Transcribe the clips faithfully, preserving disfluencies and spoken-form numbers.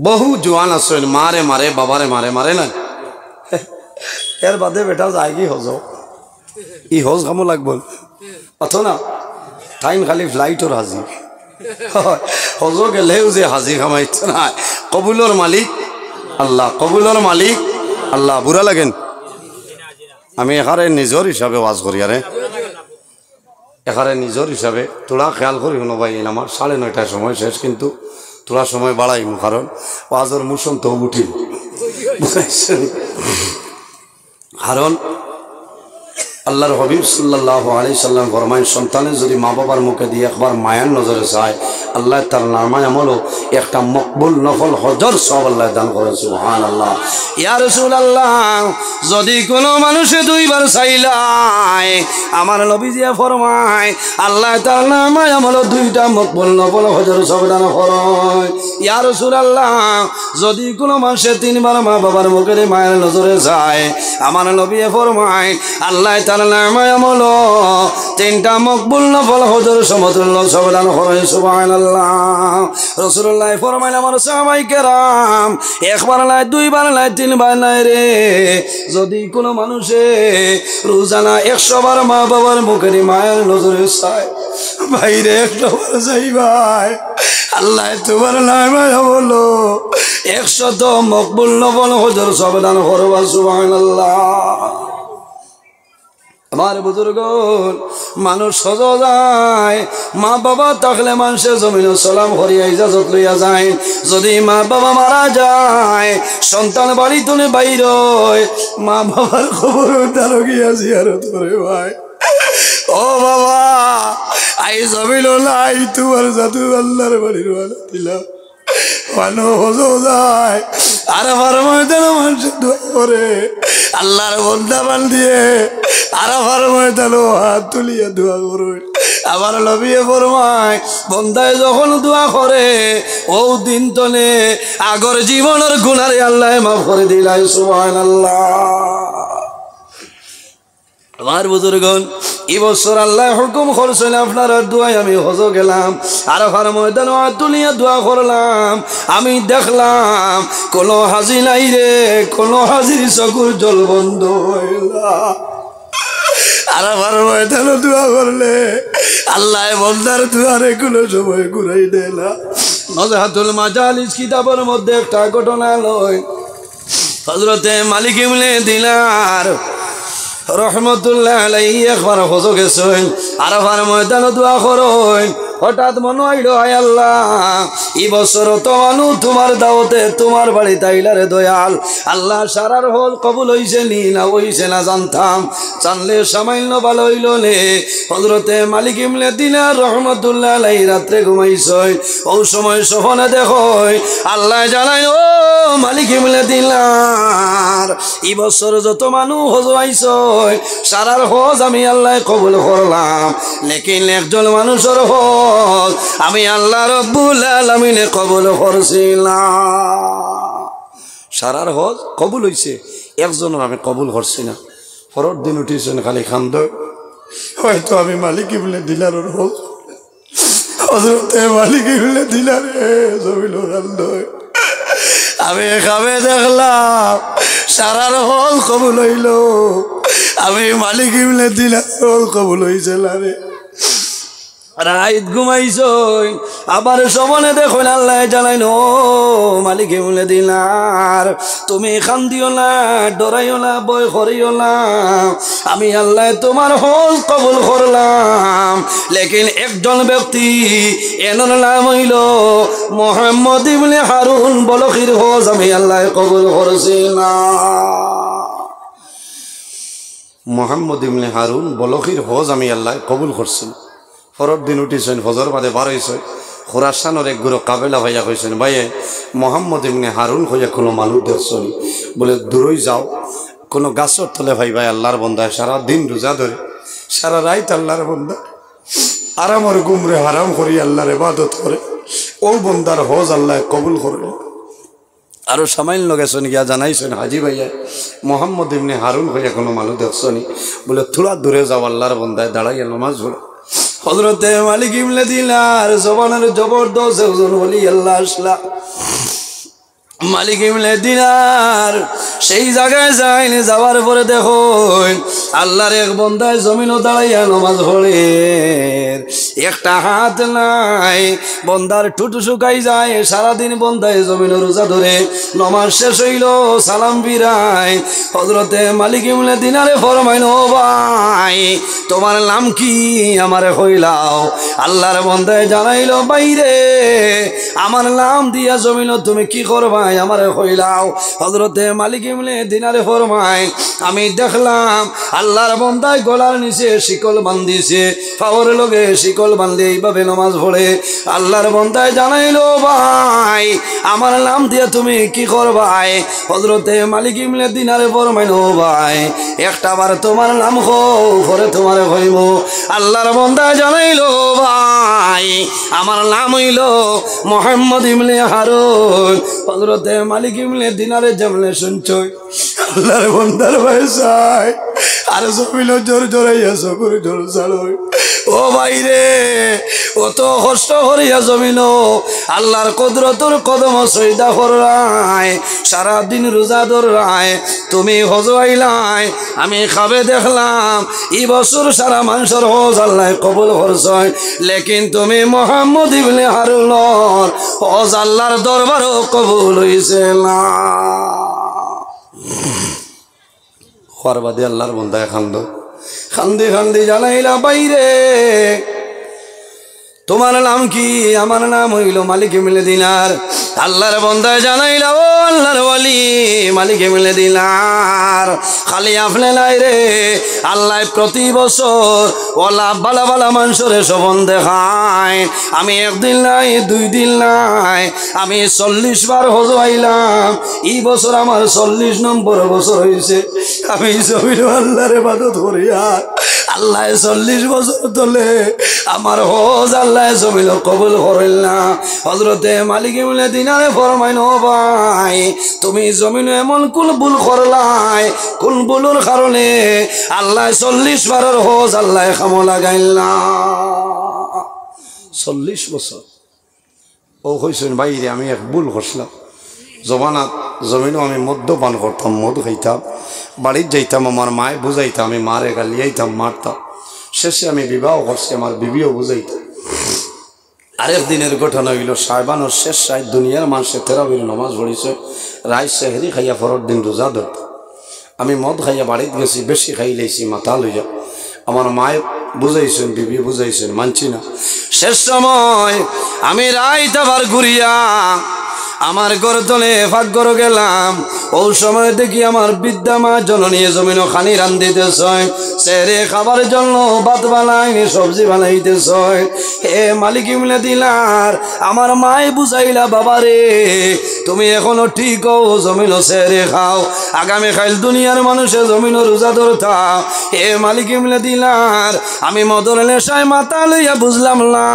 বহু জোয়ান আছইন, মারে মারে, বাবারে মারে, মারে না। এর বাদে বেটা যায়গি হজো। ই হজ কামো লাগবো? অত না, তাইন খালি ফ্লাইটর হাজি। হজো গেলেও যে হাজি কামাইতো না। কবুলর মালিক আল্লাহ, কবুলর মালিক আল্লাহ। বুরা লাগেন? আমি এখানে নিজর হিসাবে ওয়াজ করি, আরে এখানে নিজর হিসাবে থুড়া খেয়াল করি, হুনো ভাই, এই আমার সাড়ে নয়টার সময় শেষ, কিন্তু থুড়া সময় বাড়াইমু, কারণ ওয়াজর মৌসুম তো উঠিল। কারণ আল্লাহর হাবিব সাল্লাল্লাহু আলাইহি সাল্লাম ফরমাইন, সন্তানে যদি মা বাবার মুখে দিয়ে একবার মায়ার নজরে চায়, আল্লাহ তার নামায় আমলও একটা মকবুল নফল হজর সওয়াব আল্লাহ দান করেন। সুবহানাল্লাহ। ইয়া রাসূলুল্লাহ, যদি কোনো মানুষে দুইবার চাইলায়, আমার নবীজিয়ে ফরমায়, আল্লাহ তার নামায় আমলও দুইটা মকবুল নফল হজর সওয়াব দান করেন। ইয়া রাসূলুল্লাহ, যদি কোনো মানুষে তিনবার মা বাবার মুখেদি মায়ার নজরে চায়, আমার নবীয়ে ফরমায়, আল্লাহ তার নামায় আমলও তিনটা মকবুল নফল হজর সমতুল্য সওয়াব দান করেন। সুবহানাল্লাহ। রাসূলুল্লাহ ফরমাইন, আমার সাহাবায়ে কেরাম, একবার নায়, দুইবার নায়, তিনবার নায় রে, যদি কোনো মানুষে রোজানা একশো বার মা বাবার মুখেদি মায়ার নজরে চায়, ভাইরে একশো বার চাইবায়, আল্লাহ তোমার নামায় আমলও একশত মকবুল নফল হজর সওয়াব দান করবা। সুবহানাল্লাহ। আমার বুজুর্গ, মানুষ হজো যায়, মা বাবা থাকলে মানুষে জমিনো সালাম করিয়া ইজাজত লইয়া যায়। যদি মা বাবা মারা যায়, সন্তান বাড়ি তুলে বাইর হয়, মা বাবার কবর দ্বারো গিয়া জিয়ারত করে ভাই। ও বাবা, আই জমিনো নাই, তোমার জাদু আল্লাহর বাড়ির বানা দিলাম। মানুষ হজো যায়, আরাফার ময়দানো মানুষে দোয়া করে, আল্লাহর বন্দা বান্দিয়ে আরাফার ময়দানো হাত তুলিয়া দোয়া করে। আমার নবীয়ে ফরমায়, বন্দায় যখন দোয়া করে, ও দিন তনে আগর জীবনর গুনারে আল্লাহ মাফ করে দিলায়। সুবহানাল্লাহ। আমার বুজুর্গন, ই বছর আল্লাহ হুকুম করছেন, আপনারার দোয়ায় আমি হজো গেলাম, আরাফার ময়দানো আত তুলিয়া দোয়া করলাম, আমি দেখলাম কোনো হাজি নাই রে, কোনো হাজির চকুর জল বন্ধ হইল না। আরাফার ময়দানো দোয়া করলে আল্লাহ বন্দার দুয়ারে কোনো সময় ঘুরাই দেয় না। নজহাতুল মাজালিস কিতাবর মধ্যে একটা ঘটনা লয়, হযরতে মালিক ইবনে দিনার রহমতুল্লাহ আলাইহি একবার হজো গেছইন, আরাফার ময়দানো দোয়া করইন। হঠাৎ মনো অইলো, "আয় আল্লাহ, ই বছর তো মানু তুমার দাওয়াতে তুমার বাড়িত আইলা রে দয়াল। আল্লাহ, সারার হজ কবুল অইছে নি না অইছে না জানতাম, জানলে সামান্য ভালা অইলো নে।" হযরতে মালিক ইবনে দিনার রহমতুল্লাহ আলাইহি রাত্রে ঘুমাইছইন, অউ সময় স্বপনে দেখইন, আল্লায় জানাইন, "ও মালিক ইবনে দিনার, ই বছর যত মানু হজো আইছইন, সারার হজ আমি আল্লায় কবুল করলাম, লেকিন একজন মানুষর হজ আমি আল্লাহ রব্বুল আলামিনে কবুল করছি না।" সারার হজ কবুল অইছে, একজনর আমি কবুল করছি না। পরর দিন উঠিছইন খালি কান্দইন, "হয়তো আমি মালিক ইবনে দিনারর হজ।" হযরতে মালিক ইবনে দিনারে জমিনো কান্দইন, "আমি খাবে দেখলাম, সারার হজ কবুল অইলো, আমি মালিক ইবনে দিনারর হজ কবুল অইছে না রে।" রাইত ঘুমাইছইন, আবার স্বপনে দেখইন আল্লায় জানাইন, "ও মালিক ইবনে দিনার, তুমি কান্দিও না, ডরাইও না, ভয় করিও না, আমি আল্লায় তুমার হজ কবুল করলাম।" লেকিন একজন ব্যক্তি, এনর নাম অইলো মোহাম্মদ ইবনে হারুন বলখির হজ আমি আল্লায় কবুল করছি না। মোহাম্মদ ইবনে হারুন বলখির হজ আমি আল্লায় কবুল করছি না। পরর দিন উঠিছইন, ফজর বাদে বার অইছইন, খুরাসানর এক গুরু কাফেলা পাইয়া কইছইন, "ভাইয়ে, মোহাম্মদ ইবনে হারুন কইয়া কুনু মানুষ দেখছো নি?" বলে, "দূরই যাও, কুনু গাছর তলে পাইবায় আল্লাহর বন্দায় সারা দিন রোজা ধরে, সারা রাইত আল্লাহর বন্দা আরামর ঘুমরে হারাম করি আল্লাহর ইবাদত করে, অউ বন্দার হজ আল্লায় কবুল করে।" আরো সামান্য গেছইন, গিয়া জানাইছইন, "হাজি ভাইয়া, মোহাম্মদ ইবনে হারুন কইয়া কুনু মানুষ দেখছো নি?" বলে, "থুড়া দূরে যাও, আল্লাহর বন্দায় দাঁড়াইয়া নামাজ পড়ে।" হযরতে মালিক ইবনে দিনার জমানার জবরদস্ত একজন ওলি আল্লাহ আছলা। মালিক ইবনে দিনার সেই জাগায় যাইন, যাওয়ার পরে দেখইন আল্লার এক বন্দায় জমিনো দাঁড়াইয়া নমাজ পড়ের, একটা হাত নাই, বন্দার ঠুট শুকাই যায়। সারাদিন বন্দায় জমিনো রোজা ধরে, নমাজ শেষ অইলো, সালাম ফিরায়। হজরতে মালিক ইবনে দিনারে ফরমাইন, "ও ভাই, তুমার নাম কি? আমারে কইলাও।" আল্লার বন্দায় জানাইলো, "ভাইরে, আমার নাম দিয়া জমিনো তুমি কি করবায়? আমারে কইলাও।" হজরতে মালিক ইবনে দিনারে ফরমাইন, "আমি দেখলাম আল্লার বন্দায় গলার নিচে শিকল বান্ধিছে, পাওর লগে শিকল বান্ধে, এইভাবে নমাজ পড়ে।" আল্লার বন্দায় জানাইলো, "ভাই, আমার নাম দিয়া তুমি কি করবায়?" হজরতে মালিক ইবনে দিনারে ফরমাইন, "ও ভাই, একটা বার তুমার নাম কও, পরে তুমারে কইমু।" আল্লার বন্দায় জানাইলো, "ও ভাই, আমার নাম অইলো মোহাম্মদ ইবনে হারুন।" হজরতে মালিক ইবনে দিনারে যেমনে শুনছইন, আল্লার বন্দার বায় চায়, আর জমিনো জোর জোরাইয়া চকুর জোর ছাড়ইন। ও ভাইরে, অত কষ্ট করিয়া জমিনো আল্লার কুদরতর কদমো সইদা কররায়, সারাদিন রোজা ধররায়, তুমি হজো আইলায়, আমি খাবে দেখলাম, ই বছর সারা মানষর হজ আল্লায় কবুল করছইন, লেকিন তুমি মোহাম্মদ ইবনে হারুনর হজ আল্লার দরবারো কবুল অইছে না। কওয়ার বাদে আল্লার বন্দায় কান্দো, কান্দি কান্দি জানাইলা, "ভাইরে, তুমার নাম কি?" "আমার নাম অইলো মালিক ইবনে দিনার।" আল্লার বন্দায় জানাইলা, "ও আল্লার ওলি, মালিক ইবনে দিনার, খালি আপনে নায় রে, আল্লায় প্রতি বছর অলা ভালা ভালা মানষরে স্বপন দেখাইন। আমি একদিন নায়, দুই দিন নায়, আমি চল্লিশ বার হজো আইলাম। ই বছর আমার চল্লিশ নম্বর বছর অইছে। আমি জমিনো আল্লার ইবাদত করিয়ার আল্লায় চল্লিশ বছর তলে আমার হজ আল্লায় জমিনো কবুল করইল না।" হজরতে মালিক ইবনে দিনারে ফরমাইন, "ও ভাই, তুমি জমিনো এমন কুন ভুল করলায়, কুন ভুলর কারণে আল্লায় চল্লিশ বারর হজ আল্লায় কামো লাগাইল না?" চল্লিশ বছর। অউ কইছইন, "ভাইরে, আমি এক ভুল করছিলাম। জমানাত জমিনো আমি মদ্যপান করতাম, মদ খাইতাম, বাড়িত যাইতাম, আমার মায়ে বুঝাইতা, আমি মারে গালিয়াইতাম, মারতাম। শেষে আমি বিবাহ করছি, আমার বিবিও বুঝাইতা।" আরেক দিনর ঘটনা অইলো, শাবানর শেষ রাইত দুনিয়ার মানষে তেরাবির নমাজ পড়িছে, রাইত সেহরি খাইয়া পরর দিন রোজা ধরতা। আমি মদ খাইয়া বাড়িত গেছি, বেশি খাইলাইছি মাতাল অইয়া। আমার মায়ে বুঝাইছইন, বিবি বুঝাইছইন, মানছি না। শেষ সময় আমি রাইত আবার ঘুরিয়া আমার ঘর তলে পাকঘরো গেলাম। অউ সময় দেখি আমার বৃদ্ধা মা জননীয়ে জমিনো খানি রান্ধিতেছইন, সেহরি খাবার জন্য ভাত বানাইন, সবজি বানাইতেছইন। হে মালিক ইবনে দিনার, আমার মায়ে বুঝাইলা, "বাবারে, তুমি এখনো ঠিক অও, জমিনো সেহরি খাও, আগামী কাইল দুনিয়ার মানষে জমিনো রোজা ধরতা।" হে মালিক ইবনে দিনার, আমি মদর নেশায় মাতাল অইয়া বুঝলাম না।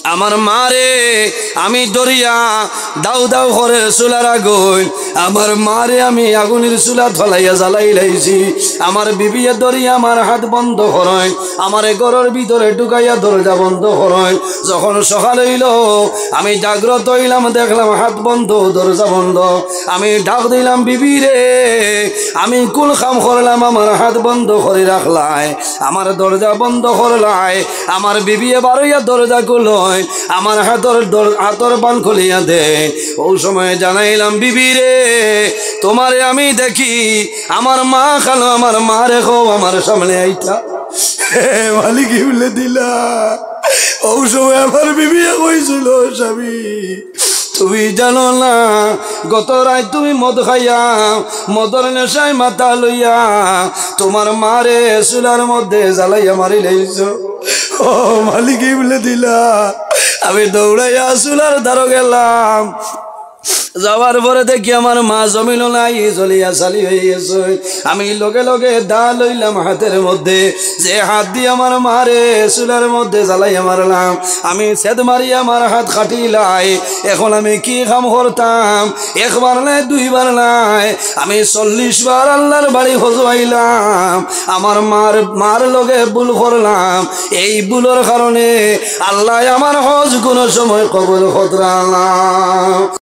আমার মারে আমি ধরিয়া দাউ দাউ করের চুলার আগুন, আমার মারে আমি আগুনর চুলাত ফালাইয়া জ্বালাইলাইছি। আমার বিবিয়ে ধরিয়া আমার হাত বন্ধ করইন, আমারে ঘরর ভিতরে ঢুকাইয়া দরজা বন্ধ করইন। যখন সকাল অইলো, আমি জাগ্রত অইলাম, দেখলাম হাত বন্ধ, দরজা বন্ধ। আমি ডাক দিলাম, "বিবিরে, আমি কুন কাম করলাম, আমার হাত বন্ধ করি রাখলায়, আমার দরজা বন্ধ করলায়?" আমার বিবিয়ে বারইয়া দরজা খুলইন, আমার হাতর দর-, হাতর বান খুলিয়া দেইন। অউ সময় জানাইলাম, "বিবিরে, তুমারে আমি দেখি, আমার মা কানো, আমার মারে কও আমার সামনে আইতা।" হে মালিক ইবনে দিনার, অউ সময় আমার বিবিয়ে কইছিল, "স্বামী, তুমি জানো না, গত রাইত তুমি মদ খাইয়া, মদর নেশায় মাতাল অইয়া, তুমার মারে চুলার মধ্যে জ্বালাইয়া মারিলাইছো।" ও মালিক ইবনে দিনার, আমি দৌড়াইয়া চুলার ধারো গেলাম। যাওয়ার পরে দেখি আমার মা জমিনো নাই, জ্বলিয়া ছালি অইগেছে। আমি লগে লগে দা লইলাম হাতর মধ্যে, যে হাত দি আমার মারে চুলার মধ্যে জ্বালাইয়া মারলাম, আমি ছেদ মারি আমার হাত কাটিলায়। এখন আমি কি কাম করতাম? একবার নায়, দুইবার নায়, আমি চল্লিশ বার আল্লার বাড়ি হজো আইলাম, আমার মার, মার লগে ভুল করলাম। এই ভুলর কারণে আল্লায় আমার হজ কুনু সময় কবুল কররা না।